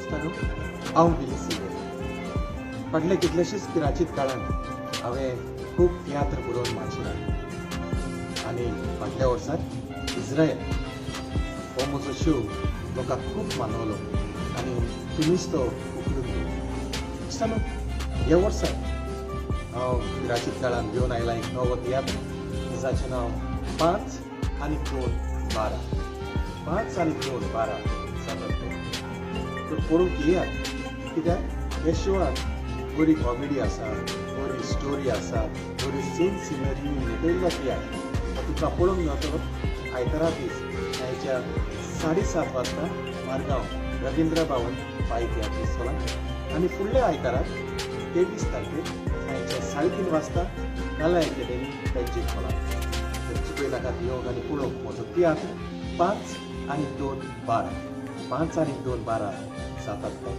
इश्टांनो, हांव विली सिल्वेरा. फाटल्या कितल्याशीच पिराचीत काळांत हांवें खूब तियात्र बरोवन माचयला आनी फाटल्या वर्साक इस्रायल हो म्हजो शो लोकांक खूब मानवलो आनी तुमीच तो उखलून दवरलो. इश्टांनो, ह्या वर्साक हांव पिराचीत काळांत घेवन आयला एक नवो तियात्र जाचें नांव 5 आनी 2 12. 5 आनी 2 12 जातात ते तर पळोवंक येयात, कित्याक ह्या शोआक बरी कॉमेडी आसा, बरी स्टोरी आसा, बरी सीन सिनरी नटयल्लो तियात्र. तुका पळोवंक मेळटलो आयतारा दीस सांजच्या 7:30 वाजता मारगांव रविंद्र भवन पाय तियात्र इस्कोलांत आनी फुडल्या आयताराक 23 तारखेक सांजच्या 3:30 वाजता कला अकॅडमी पेंजीक हॉलांत. तर चुकय नाकात येवंक आनी पळोवंक म्हजो तियात्र 5 आनी 2 12. 5 आनी 2 12 जातात काय?